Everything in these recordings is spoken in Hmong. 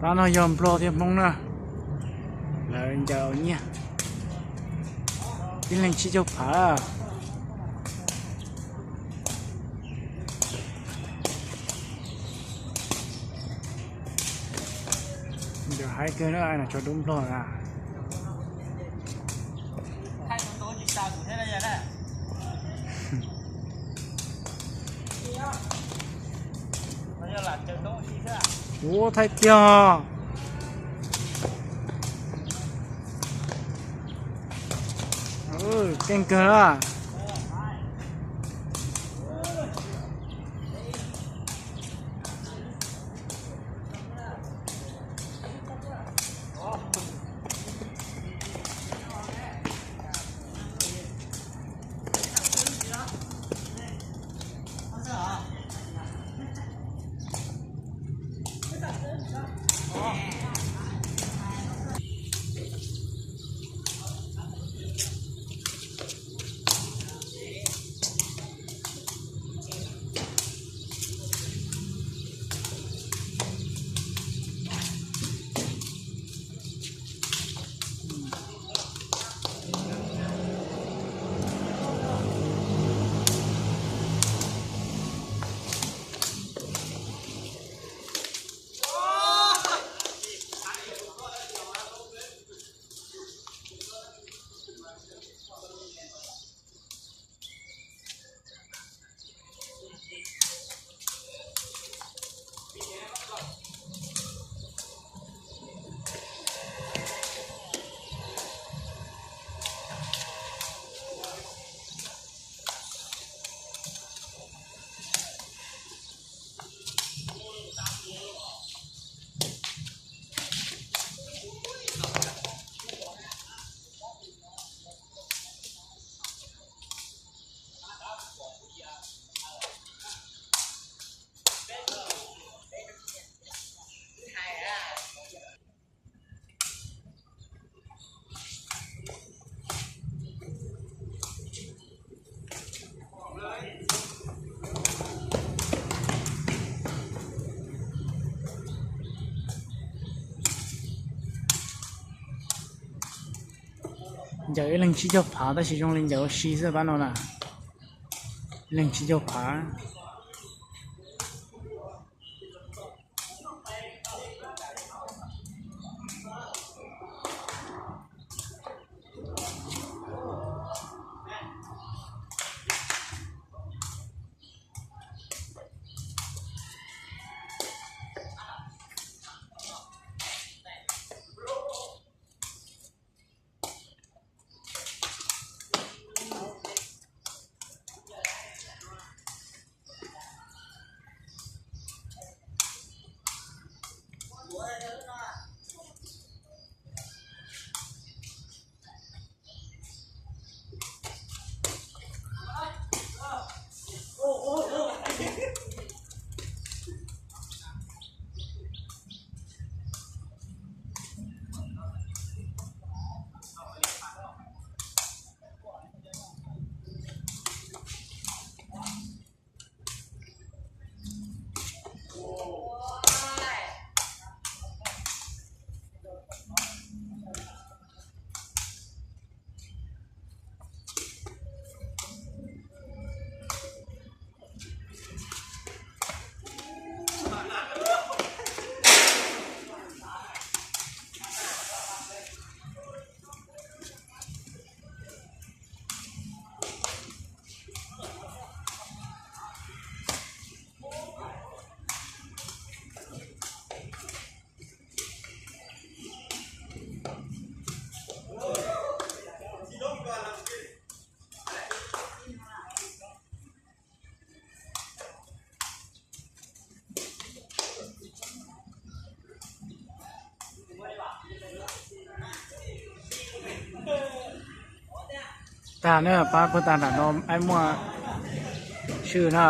Pab no yog Nplog thiab Hmoob na, lawv ncaws nyiaj ib leeg tsib caug phav. Ncaws haib kawg na, no tso dub Nplog na. Ua thaij tiag. Keej kawg na. Ncaws ib leeg tsib caug phav tab sis zoo li ncaws ua si xwb pab no na. Ib leeg tsib caug phav. Tag na, pab kuj tag nram no, aib muaj swj na,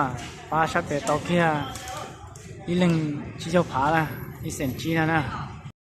pab sab tes tau kiag ib leeg tsib caug phav na, ib xees tsib na na.